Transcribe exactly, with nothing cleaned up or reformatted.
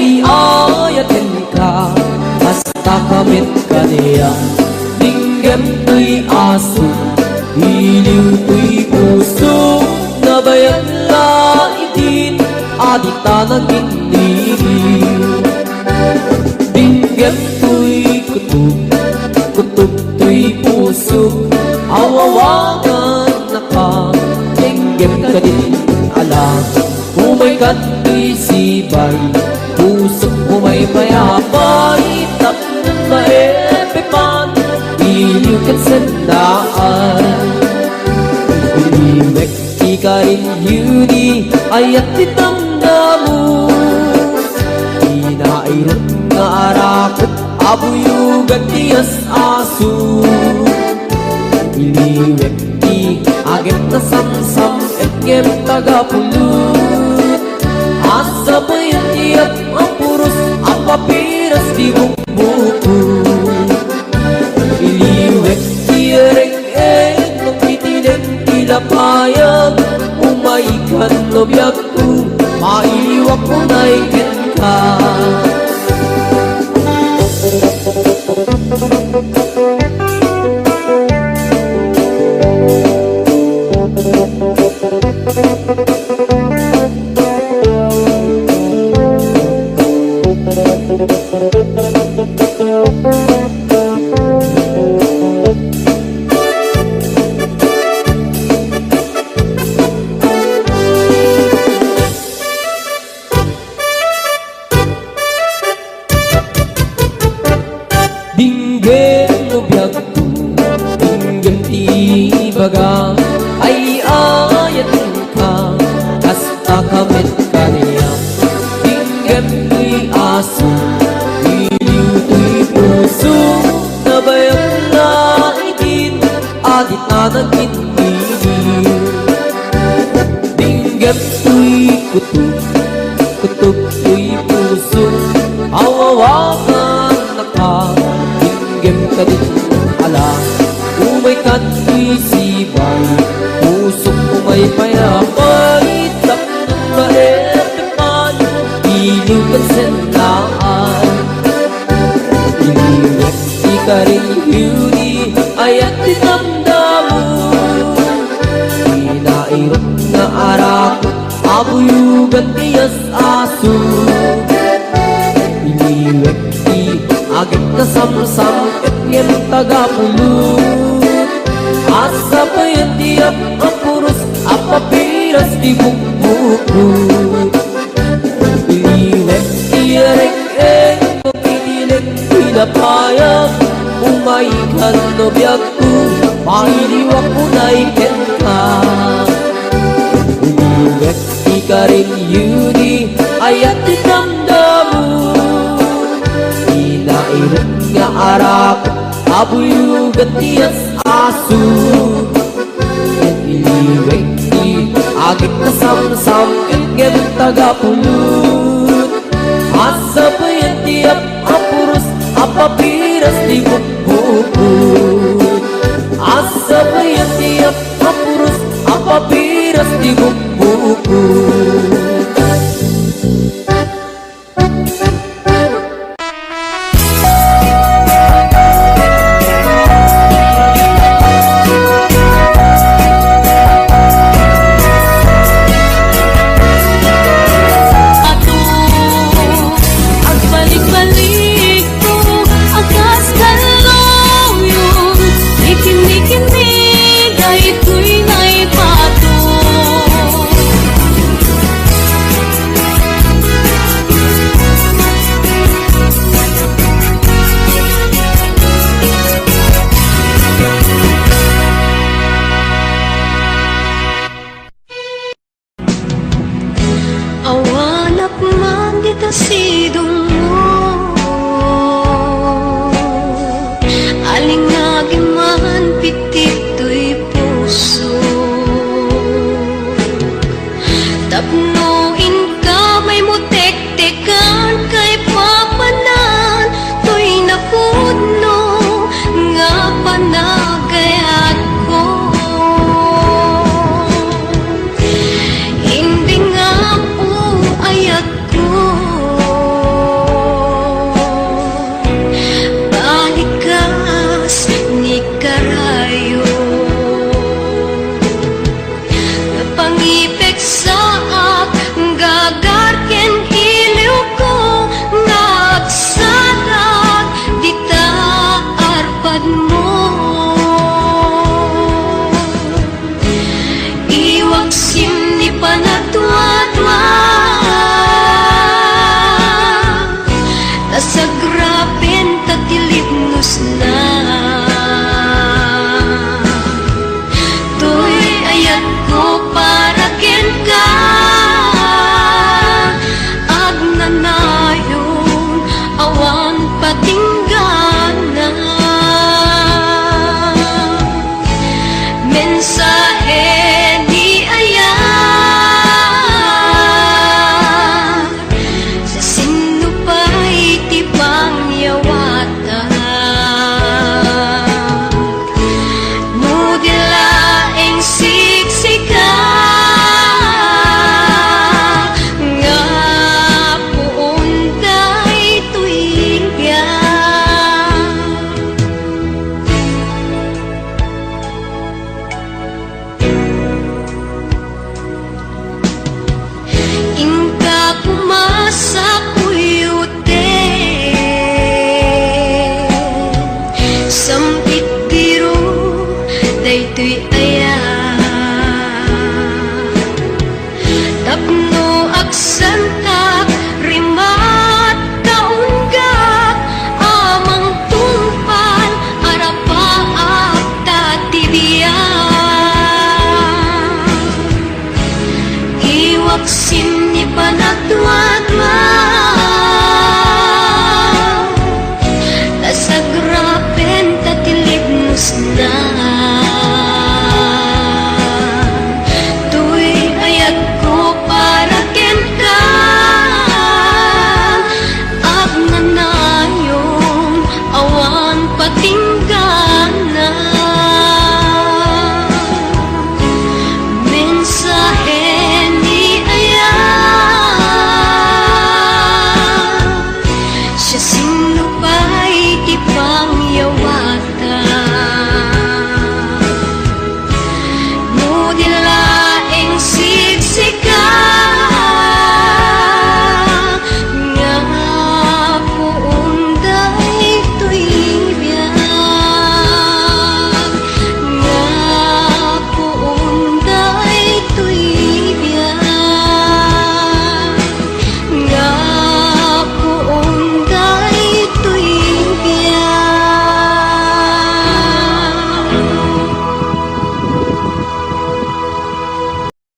Ay, ayatenka, kasta ka met kaniak. Dinggem toy aso, iliw toy puso, nabayag la idin, a dita nagindiriw. Dinggem toy kutob, kutob toy puso, aw-awaganka, dinggem kadin ala. Umay kadtoy sibay, pusok umay pay a pay, tapno maepepan, iliw ket sendaan. Iliwek ti karin, Judy, ayat ti damdamo. Ti nairut nga arakep a buyugan ti as-aso. Iliwek ti agek nga samsam-et ngem tagapulot. Asabayan ti ap-, a puros a papiras ti bukbuko. Iliwek ti reng-eng, mangtitileng ti lapayag, umaykan no biagko, mailiwak unay kenka. Dinggem no biagko, dinggem ti ibaga, ay ayatenka, kasta ka met kaniak. Dinggem toy aso, iliw toy puso, nabayag la idin, a dita nagindiriw. Dinggem toy kutob, kutob toy puso, aw-awaganka, dinggem kadin ala. Umay kadtoy sibay, pusok umay pay a pay, tapno maepepan, iliw ket sendaan. Iliwek ti karin, Judy, ayat ti damdamo. Ti nairut nga arakep a buyugan ti as-aso. Iliwek ti agek nga samsam-et ngem tagapulot. Asabayan ti ap-, a puros a papiras ti bukbuko. Iliwek ti reng-eng, mangtitileng ti lapayag, umaykan no biagko, mailiwak unay kenka. Iliwek ti karin, Judy, ayat ti damdamo. Ti nairut nga arak a buyugan ti as-aso. Iliwek ti agek nga samsam-et ngem tagapulot. Asabayan ti ap-, a puros a papiras ti bukbuko. Asabayan ti ap-, a puros a papiras ti bukbuko.